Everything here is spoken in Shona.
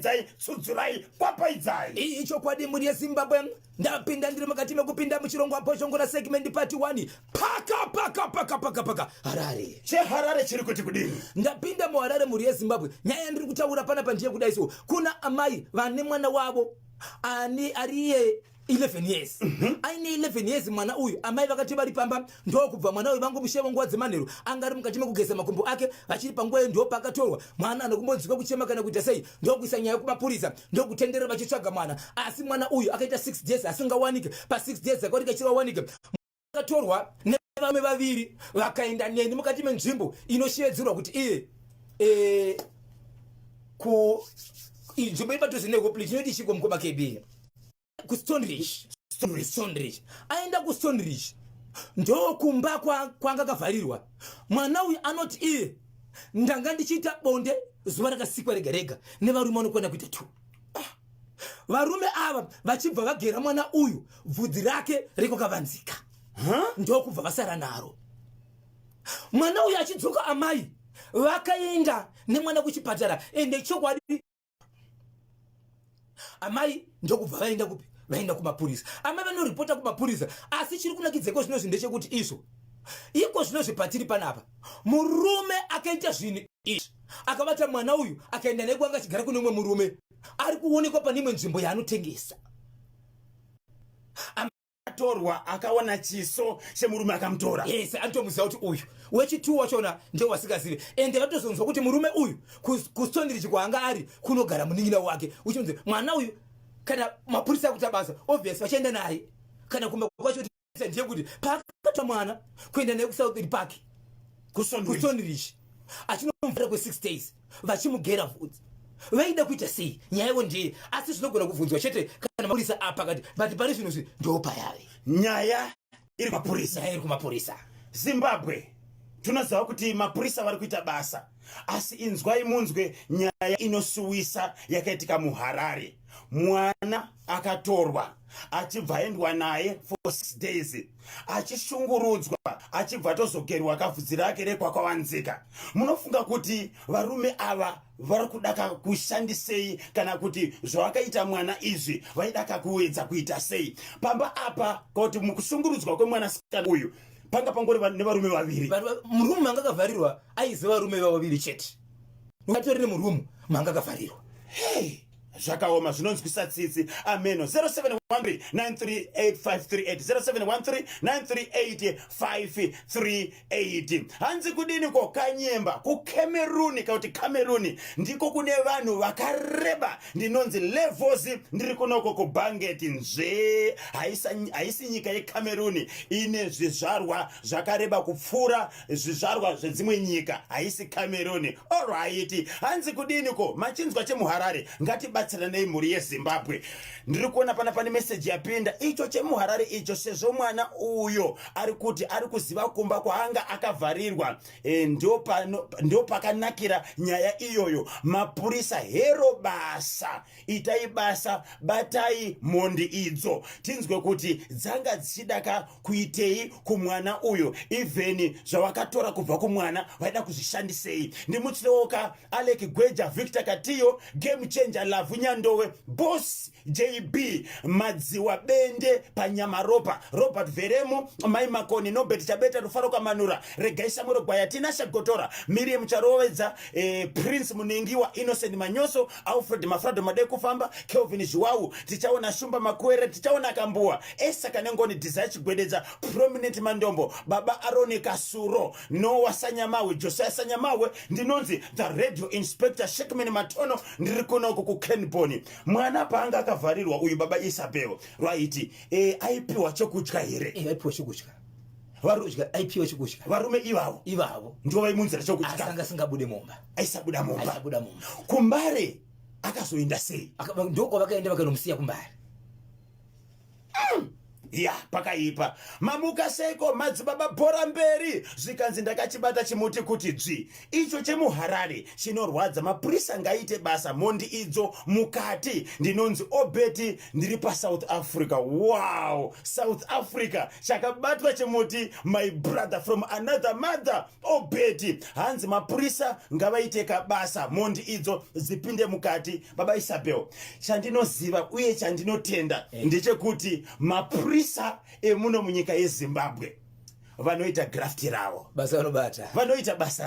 Batanidzai, tsudzurai, kwapaidzai. Iyi ichokwadi mhuri yeZimbabwe. Ndapinda ndiri mukati mekupinda muchirongwa Bhozhongora segment part 1. Paka paka paka paka paka Harare. CheHarare chiri kuti kudini? Ndapinda muHarare mhuri yeZimbabwe. Nyaya yandiri kutaura panapa ndiye kudai so. Kuna amai vane mwana wavo ani ariye 11 years. Aine 11 years mwana uyu, amai vakati vari pamba ndokubva mwana uyu vangomushevo nguva dzemanheru, anga ari mukati mekugeza makumbo ake, vachiri panguva iyo ndopakatorwa mwana anokumbonzwika kuchema kana kuita sei, ndokuisa nyaya kumapurisa, ndokutenderera vachitsvaga mwana, asi mwana uyu akaita 6 days asingawanike. Pa 6 days akawanika chivawanike, akatorwa nevarume vaviri vakaenda neni mukati menzvimbo inoshevedzerwa kuti iye ku nzvimbo iri padhuze neHopley, chinoti chiko mukoma KB kuStoneridge. Stoneridge, aenda kuStoneridge ndokumba kwanga kavharirwa mwana uyu. Anoti iye ndanga ndichiita bonde zuva rakasikwa rega rega nevarume vanokwana kuita two. Varume ava vachibva vagera mwana uyu bvudzi rake rekwakavanzika, ndokubva vasara naro. Mwana uyu achidzoka, amai vakaenda nemwana kuchipatara, ende chokwadi amai ndokubva vaenda kupi? Vaenda kumapurisa. Amai vanoripota kumapurisa, asi chiri kunakidzeko zvinozvi ndechekuti izvo iko zvinozvi patiri panapa, murume akaita zvinhu izvi akabata mwana uyu akaenda naye kwanga achigara kune umwe murume ari kuonekwa pane imwe nzvimbo yaanotengesa. Atorwa akaona chiso chemurume akamutora. Yes, anotomuziva kuti uyu wechitu wachona ndewasingazivi, ende vatozonzwa kuti murume uyu kuStoneridge kwaanga ari kunogara munin'ina wake, uchinzi mwana uyu kana mapurisa akuita basa, obvious vachaenda naye kana kumba kwacho. Ndiye kuti paakatwa mwana kuenda naye kuSouth Park, kuStoneridge, achinomuvhara kwe6 days vachimugera vhudzi, vaida kuita sei? Nyaya yavo ndiye, asi zvinogona kubvunzwa chete kana mapurisa apa kati, but pari zvino zvi ndopayave. Nyaya iri kumapurisa. Nyaya iri kumapurisa. Zimbabwe, tinoziva kuti mapurisa vari kuita basa, asi inzwai munzwe nyaya inosuwisa yakaitika muHarare. Mwana akatorwa achibva aendwa naye for 6 days achishungurudzwa, achibva atozogerwa kavhudzi rake rekwakawanzika. Munofunga kuti varume ava vari kuda kushandisei, kana kuti zvavakaita mwana izvi vaida kakuedza kuita sei pamba apa? Kuti mukushungurudzwa kwemwanasikana uyu panga pangori nevarume vaviri. Murumu manga akavharirwa aiziva varume vaviri chete, atori nemurumu manga akavharirwa. Hey, zvakaoma, zvinonzwisa tsitsi. Ameno 0713938538, 0713938538. Hanzi kudini ko Kanyemba kuCameroon, kana kuti Cameroon ndiko kune vanhu vakareba. Ndinonzi Levels, ndiri kunoko kuBhangeti. Nzvee, haisi nyika yeCameroon ine zvizvarwa zvakareba kupfuura zvizvarwa zvedzimwe nyika, haisi Cameroon. Alright, hanzi kudini ko? Machinzwa chemuHarare, ngatibatsiranei mhuri yeZimbabwe. Ndiri kuona pana pane meseji yapinda, icho chemuHarare icho. Sezvo mwana uyo ari kuti ari kuziva kumba kwaanga akavharirwa, ndo pakanakira nyaya iyoyo. Mapurisa, hero basa, itai basa, batai mhondi idzo, tinzwe kuti dzanga dzichidaka kuitei kumwana uyo. Even zvavakatora kubva kumwana vaida kuzvishandisei? Ndimutsirewoka Alec Gweja, Victor Katiyo, Game Changer, Lavhu Nyandowe, Boss JB Madziwa, Bende Panyamaropa, Robert Veremo, Mai Makoni, Nobert Chabeta, Rufaro Kamanura, Regai Samuel Gwaya, Tinasha Gotora, Miriam Charovedza, Prince Muningiwa, Innocent Manyoso, Alfred Mafrado Madekufamba, Kelvin Zhuwau, tichaona Shumba Makwere, tichaona Kambuwa, Esa Kanengoni, Desire Chigwededza, Prominent Mandombo, Baba Aroni Kasuro, Noah Sanyamawe, Josiah Sanyamawe. Ndinonzi the Radio Inspector Shekman Matono, ndiri kunoko kuKenboni. Mwana paanga akavharirwa uyu, baba Isabel, raiti aipiwa chokudya here? Aipiwa chokudya. Aipiwa chokudya. Varume ivavo ivavo ndivo vaimunzira chokudya. Asanga asingabude mumba. Aisabuda mumba. Aisabuda mumba. Kumbare akazoenda sei? Ndoko vakaenda vakanomusiya kuMbare. Ya, pakaipa. Mamuka seiko, madzibaba? Bhora mberi. Zvikanzi ndakachibata chimuti kuti dzvi, icho chemuHarare chinorwadza. Mapurisa ngaite basa, mhondi idzo mukati. Ndinonzi Obeti, ndiri paSouth Africa. Wow, South Africa, chakabatwa chimuti. My brother from another mother, Obeti. Hanzi mapurisa ngavaite kabasa, mhondi idzo dzipinde mukati. Baba Isabel, chandinoziva uye chandinotenda ndechekuti mapurisa emuno munyika yeZimbabwe vanoita graft ravo. Basa vanobata. Vanoita basa.